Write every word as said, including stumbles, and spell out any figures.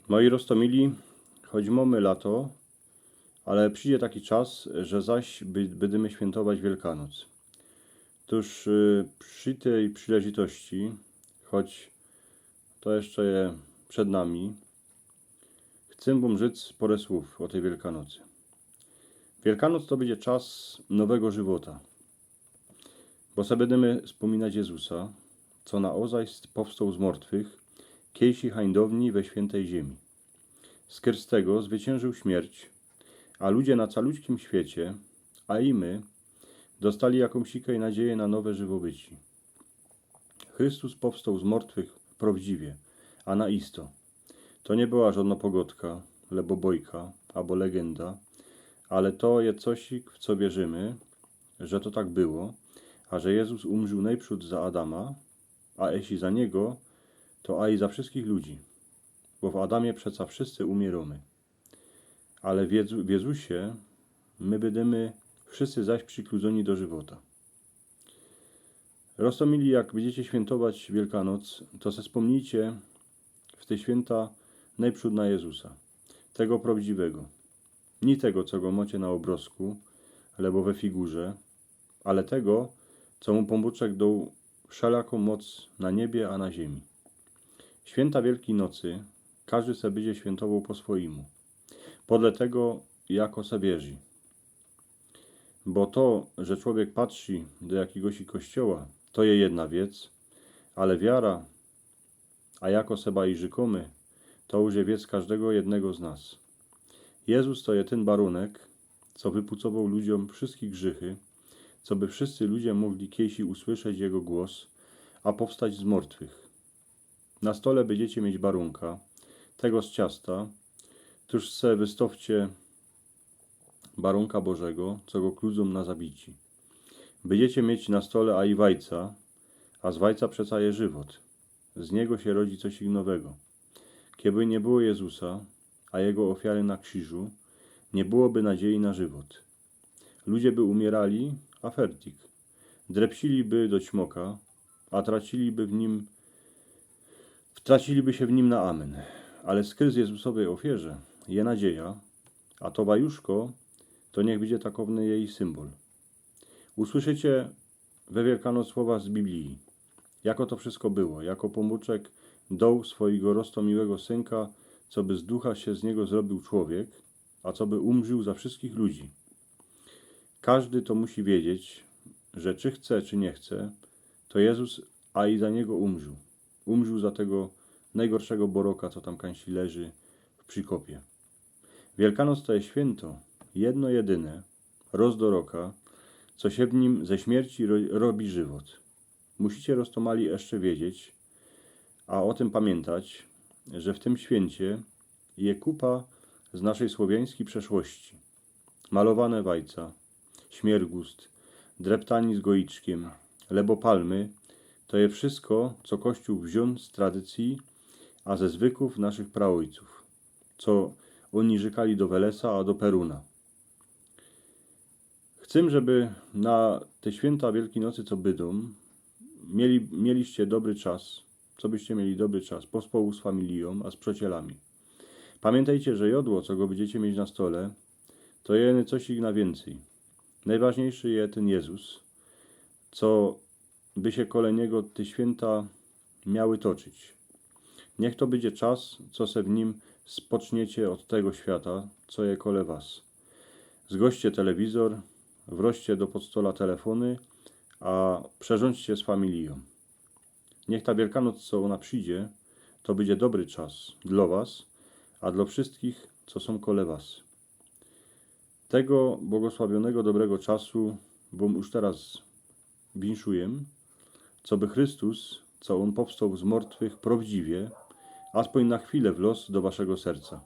Moji roztōmili, choć mōmy lato, ale przidzie taki czas, że zaś by, bydymy świyntować Wielkanoc. Tōż y, przi tyj przileżytości, choć to jeszcze je przed nami, chcę wōm rzec pŏrã słōw ô tyj Wielkanocy. Wielkanoc to bydzie czas nowego żywota, bo se bydymy spōminać Jezusa, co na ôzajst powstoł z mortwych, kiejsi hańdowni we świyntej ziymie. Skyrz tego zwyciynżył śmierć, a ludzie na calućkim świecie, a i my, dostali jakōmś sikej nadzieje na nowe żywobyci. Chrystus powstoł z mortwych prŏwdziwie, a na isto. To niy była żŏdnŏ pogŏdka, lebo bojka, abo legynda, ale to je cosik, w co wierzymy, że to tak było, a że Jezus umrził nojprzōd za Adama, a jeśli za niego, to a i za wszyskich ludzi, bo w Adamie przeca wszyscy umiyromy. Ale w Jezu-, w Jezusie my bydymy wszyscy zaś przikludzōni do żywota. Roztōmili, jak bydziecie świyntować Wielkanoc, to se spōmnijcie w te świynta nojprzōd na Jezusa, tego prŏwdziwego. Niy tego, co go mŏcie na ôbrŏzku, lebo we figurze, ale tego, co mu Pōnbōczek doł wszelakõ moc na niebie a na ziymie. Świynta Wielkij Nocy kożdy se bydzie świyntowoł po swojymu, podle tego, jako se wierzi. Bo to, że człowiek patrzi do jakigoś kościoła, to je jedna wiec, ale wiara, a jako se bajrzykōmy, to już je wiec kożdego jednego z nas. Jezus to je tyn barōnek, co wypucowoł ludziōm wszyske grzychy, coby wszyscy ludzie mogli kiejsi usłyszeć jego głos, a powstać z mortwych. Na stole bydziecie mieć barōnka, tego z ciasta, tōż se wystŏwcie barōnka Bożego, co go kludzōm na zabici. Bydziecie mieć na stole a i wajca, a z wajca przeca je żywot. Z niego sie rodzi coś nowego. Kieby niy było Jezusa, a jego ôfiary na krziżu, niy byłoby nadzieji na żywot. Ludzie by umierali, a fertik. Drepciliby do ćmoka, a traciliby w nim, wtraciliby sie w nim na amen. Ale skryz Jezusowej ôfierze je nadzieja, a to wajuszko to niych bydzie takowny jeji symbol. Usłyszycie we Wielkanoc słowa z Bibliji, jako to wszysko było, jako Pōnbōczek doł swojigo roztōmiłego synka, coby z ducha sie z niego zrobił człowiek, a coby umrził za wszyskich ludzi. Kożdy to musi wiedzieć, że czy chce, czy niy chce, to Jezus a i za niego umrził. Umrził za tego nojgorszego boroka, co tam kańsi leży w przikopie. Wielkanoc to je świynto, jedno jedyne, roz do roka, co sie w nim ze śmierci ro-, robi żywot. Musicie, roztōmali, jeszcze wiedzieć, a ô tym pamiyntać, że w tym świyncie je kupa z naszej słowiańskij przeszłości. Malowane wajca, śmiergust, dreptani z gojiczkiym, lebo palmy, to je wszysko, co Kościōł wziōn z tradycyji, a ze zwykōw naszych praôjcōw, co ôni rzykali do Welesa a do Peruna. Chcę, żeby na te świynta Wielkij Nocy, co bydōm, mieli, mieliście dobry czas, cobyście mieli dobry czas pospołu z familijōm a z przōncielami. Pamiyntejcie, że jodło, co go bydziecie mieć na stole, to je coś na wiyncyj. Nojważniejszy je tyn Jezus, co by sie kole niego te świynta miały toczyć. Niych to bydzie czas, co se w nim spoczniecie ôd tego świata, co je kole was. Zgoście telewizor, wroście do podstola telefōny, a przerzōndźcie z familijōm. Niych ta Wielkanoc, co ôna przidzie, to bydzie dobry czas dlo was, a dlo wszyskich, co sōm kole was. Tego błogosławionego, dobrego czasu wōm już teroz winszujem, coby Chrystus, co ôn powstoł z mortwych prŏwdziwie, aspōń na chwilã wlŏz do waszego serca.